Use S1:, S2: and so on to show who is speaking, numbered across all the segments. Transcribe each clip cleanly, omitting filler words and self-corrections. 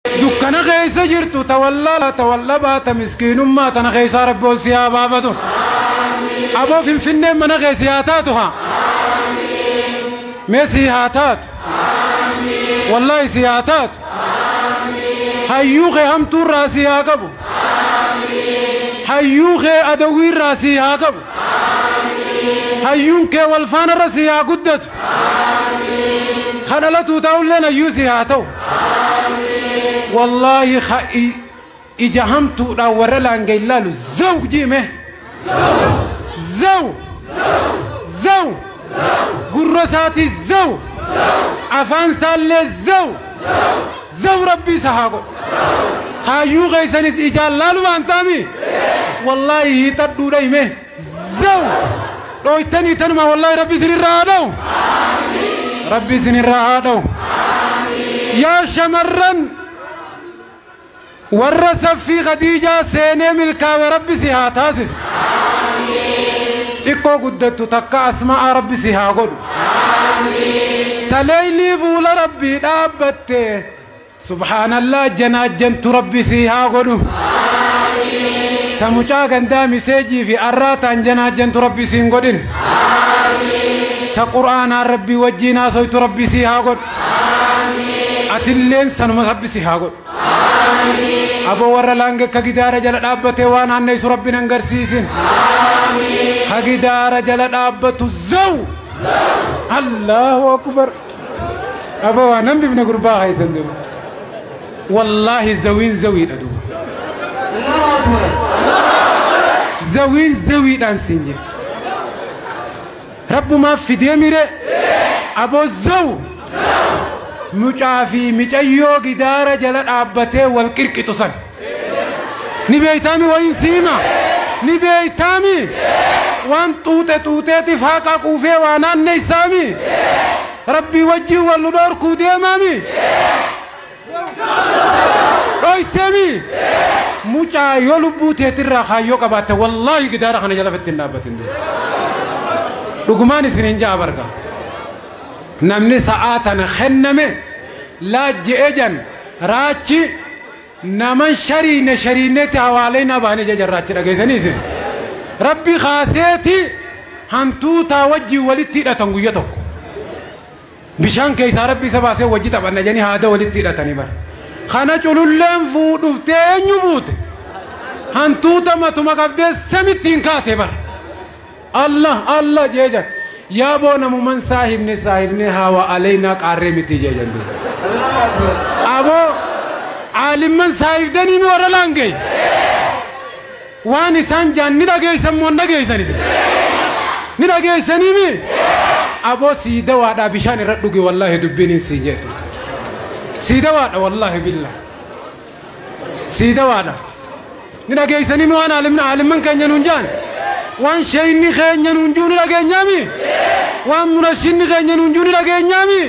S1: Dukkana keessa jirtu tawallala tawallabaa ta miskiinummaa tana keessaa rabbi ol si haa baafatu. Aboo Finfinneen mana keessa haa taatu haa. Mee si haa taatu. Wallaahi si haa taatu. Hayyuu kee hamtuurraa si haa qabu. Hayyuu kee adawwiirraa si haa qabu. Hayyuun kee wal faanarra si haa guddatu. Kan dhalatuu ta'ulleen hayyuu si haa ta'u. Wallaahi ija hamtuudhaan warra laanga ilaalu zaw jiime. Zaw. Zaw. Gurra isaatii zaw. Afaan isaallee zaw. Zaw rabbii isa haa godhu. Hayyuu keessanis ijaan laalu waan ta'ami. Wallaahi hiixadhuudha hime. Zaw. Dhooytanii tanuma wallaahi rabbi isinirraa haa dha'u. Rabbi isinirraa haa dha'u. Yaa shamarran warra saffii Khadiijaa seenee milkaawe rabbi si haa taasisu. Xiqqoo guddattu takka asmaa'aa rabbi si haa godhu. Taleeylii fuula rabbii dhaabbatte subhaanallah janaajjantu rabbi si haa godhu. Ta mucaa gandaa miseejii fi arraataan janaajjantu rabbi si hin godhin. Ta qur'aanaan rabbii wajjiin haasoytu rabbi si haa godhu. Atilleen sanuma rabbi si haa godhu. Aboo warra laanga akka gidaara jala dhaabbatee waan aanneessu rabbi nan garsiisin. Ha gidaara jala dhaabbatu zaw. Allahu akbar. Aboo waan nan bifne gurbaa haysan duuba. Wallaahi zawiin zawiidha duuba. Zawiin zawiidhaan siin jedhe. Rabbumaaf fidee mire. Aboo zaw. Mucaa fi micayyoo gidaara jala dhaabbatee wal qirqixu san. Ni beeytaami wayin siima. Ni beeytaami. Waan xuuxe xuuxeetiif haqa quufee waa naanneessaami. Rabbii wajjin wal nu dhorkuu deemaami. Dhoyteemi. Mucaa yoo lubbuu teetirraa kaayyoo qabaatte wallaahi gidaara kana jala fettiin dhaabbatin. Dhugumaan isin hin ja'a barga. Namni sa'aa tana kenname laajje'e jan raachi naman shariine shariinetti hawaalee baane jajan raachi dhageessanii isin. Rabbi kaaseeti hantuutaa wajjin walitti hidhatan guyya tokko. Bishaan keessaa rabbi isa baasee wajji taphanna jedhanii haada walitti hidhatanii bara. Kana cululleen fuudhuftee eenyu fuute? Hantuuta matuma qabdee samitti hin kaate bara. Allah Allah jeejan. Yaa boo namuman saahibne saahibne hawa alaynaa qaarree miti jeejan. Aboo aalimman saahibdanii mi warra laangee? Waan isaan jaan ni dhageessan moo hin dhageessan isin? Ni dhageessanii mi? Aboo sii dawaadhaa bishaan irra dhugi wallaahi dubbiin hin siin jettu. Sii dawaadha wallaahi billah. Sii dawaadha. Ni dhageessanii mi waan aalimman keenya nuun jaan? Waan sheeyni keenya nuun juu ni dhageenyaami? Waan munashinni keenya nuun juu ni dhageenyaami?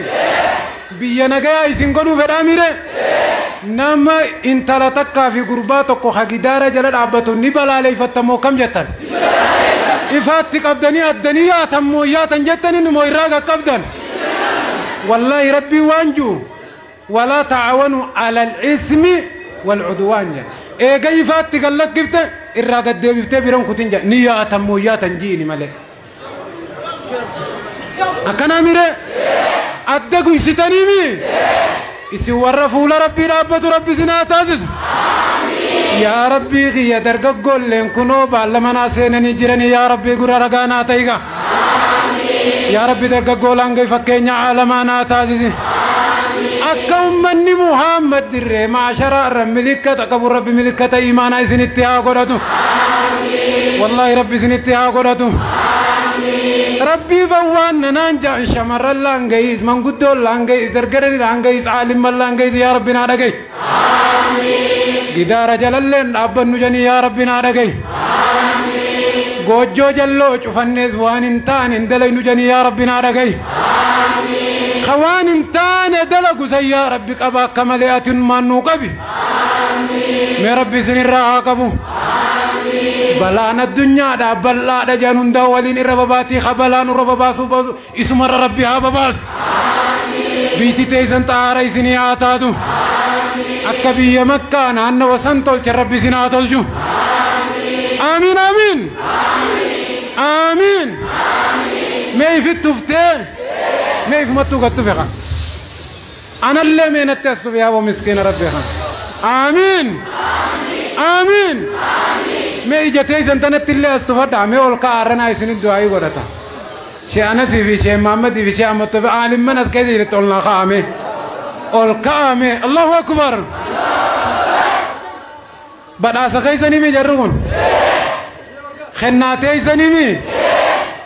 S1: Biyya nagayaa isin godhuu fedhaa mire? Nama intala takkaa fi gurbaa tokko ha gidaara jala dhaabbatu ni balaaleeffattamoo kam jettan? Ifaatti qabdanii addanii yaatan moo yaatan jettanii moo irraa qaqqabdan? Wallaahi rabbii waan juu walaa ta'awanuu alal ismi wal cudwaan jedha. Eega ifaatti kan lakkifte irraa gaddeebiftee biran kutin jedha ni yaatan moo yaatan jiini malee. Akkanaa mire adda guysitanii mi? Isin warra fuula rabbii dhaabbatu rabbi isin haa taasisu. Yaa rabbii kiyya dargaggoolleen kunoo baalla manaa seenanii jiranii yaa rabbii gurra ragaa naa ta'iga. Yaa rabbi dargaggoo laangee fakkeenya caalamaa naa taasisi. Akka ummanni Muhammad dirree maasharaa irra milikkata qabu rabbi milikkata imaanaa isinitti haa godhatu. Wallaahi rabbi isinitti haa godhatu. Rabbii bawwaan nanaan ja'an shamarran laangayiis manguddoon laangayiis dargarani laangayiis aalimman laangayiis yaa rabbi naa dhagayi. Gidaara jalalleen dhaabbannu janii yaa rabbi naa dhagayi. Goojjoo jalloo cufannees waan hin taane hin dalaynu janii yaa rabbi naa dhagayi. Waan hin taane dalagu san yaa rabbi qaba akka malee atinummaan nuu qabi. Mee rabbi isinirraa haa qabu. Balaan addunyaadhaa bal'aadha jedhan hundaa waliin irra babaatii ha balaan irra babaasuu baasu isumarra rabbi haa babaasu. Biitti teessan xaara isinii haa taatu. Akka biyya Makkaa naannawa san tolche Rabbi isin haa tolchu. Amiin amiin. Amiin. Mee ifitti tuftee mee ifumattuu gad tufe kan. Anallee mee natti as tufe yaaboo miskiina Rabbi kan. Amiin. Amiin. Mee ija teessan tanatti illee as tufadhaa mee ol ka'a arranaa isinit du'aayii godhata. Shee Anasii fi Shee Mahammadii fi Shee Ahmad Tofe aalimman as keessa jirti ol naa ka'ame. Ol ka'ame. Allahu akbar. Badhaasa keessanii mi jarri kun? Kennaa teessanii mi?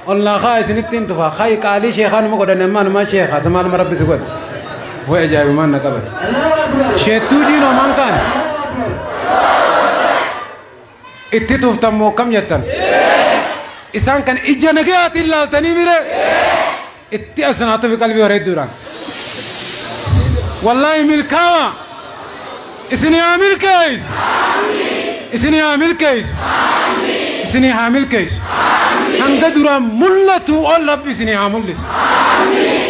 S1: Ol naa ka'a isinitti hin tufa. Ka'i qaalii sheekaa numa godhan ammaa numa sheekaa sama numa rabbi si godhe. Way ajaa'ibumaan na qabate. Sheettuu diinoo maan kaan? Itti tuftan moo kam jettan? Isaan kan ija nagayaatiin laaltanii mire itti as naa tufi qalbii bareedduudhaan. Wallaahi milkaawa isinii haa milkeessu. Isinii haa milkeessu. Isinii haa milkeessu. Hanga duraan mul'atu ol Rabbi isinii haa mul'isu.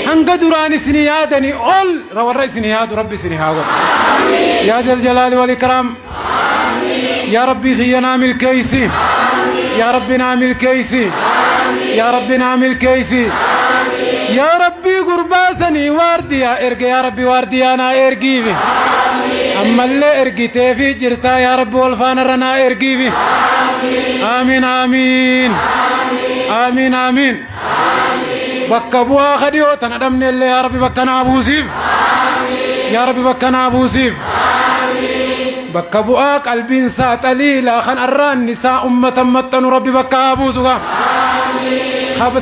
S1: Hanga duraan isinii yaadanii ol warra isinii yaadu Rabbi isinii haa godhu. Yaa jal jalaali wal ikraam. Yaa Rabbii kiyya naa milkeessi. Yaa Rabbi naa milkeessi. Yaa Rabbi naa milkeessi. Yaa Rabbii gurbaasanii waardiyaa erge yaa Rabbi waardiyaa naa ergiifi. Ammallee ergiteefi jirtaa yaa Rabbi wal faanarra naa ergiifi. Amiin amiin. Amiin amiin. Bakka bu'aa kadhiyoo tana dhabne illee yaa Rabbi bakka naa buusiif. Yaa Rabbi bakka naa buusiif. Bakka bu'aa qalbiin isaa xaliilaa kan arraanni isaa ummata maxxanu Rabbi bakka haa buusu kaa.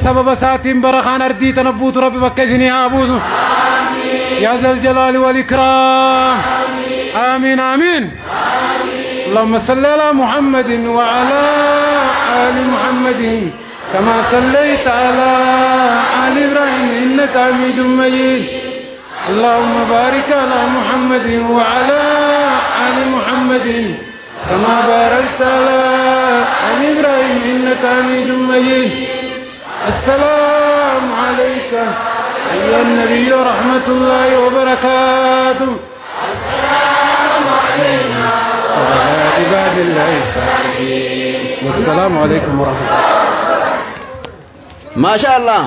S1: Sababa isaatiin bara kaan ardii tana buutu Rabbi bakka isinii haa buusu. Yaa zal jalaali wal ikraam. Amiin amiin. اللهم صل على محمد وعلى آل محمد كما صليت على آل إبراهيم إنك حميد مجيد. اللهم بارك على محمد وعلى آل محمد كما باركت على آل إبراهيم إنك حميد مجيد. السلام عليك أيها النبي ورحمة الله وبركاته.
S2: السلام علينا
S1: وعلى عباد الله الصالحين. والسلام عليكم ورحمة الله.
S3: ما شاء الله.